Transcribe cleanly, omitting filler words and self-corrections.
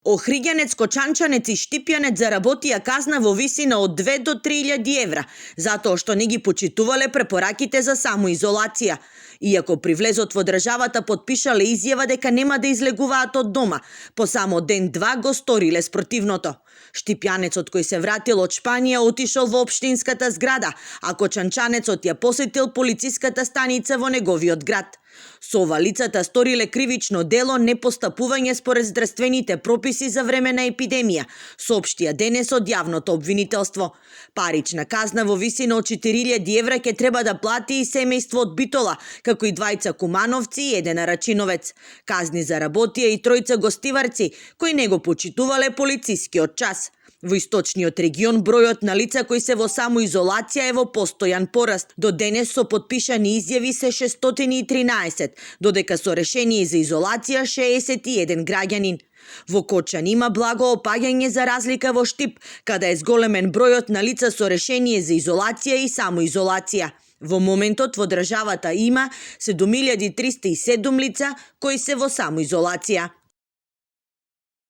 Охриѓанец, Кочанчанец и Штипјанец заработија казна во висина од 2 до 3.000 евра, затоа што не ги почитувале препораките за самоизолација. Иако при влезот во државата потпишале изјава дека нема да излегуваат од дома, по само ден-два го сториле спротивното. Штипјанецот кој се вратил од Шпанија отишол во општинската зграда, а Кочанчанецот ја посетил полициската станица во неговиот град. Со ова лицата сториле кривично дело непостапување според здравствените прописи за време на епидемија, соопштија денес од јавното обвинителство. Парична казна во висина од 4.000 евра ќе треба да плати и семејство од Битола, како и двајца кумановци и еден арачиновец. Казни заработија и тројца гостиварци, кои не го почитувале полицискиот час. Во источниот регион бројот на лица кои се во самоизолација е во постојан пораст. До денес со потпишани изјави се 613, додека со решение за изолација 61 граѓанин. Во Кочан има благо опаѓање за разлика во Штип, каде е зголемен бројот на лица со решение за изолација и самоизолација. Во моментот во државата има 7307 лица кои се во самоизолација.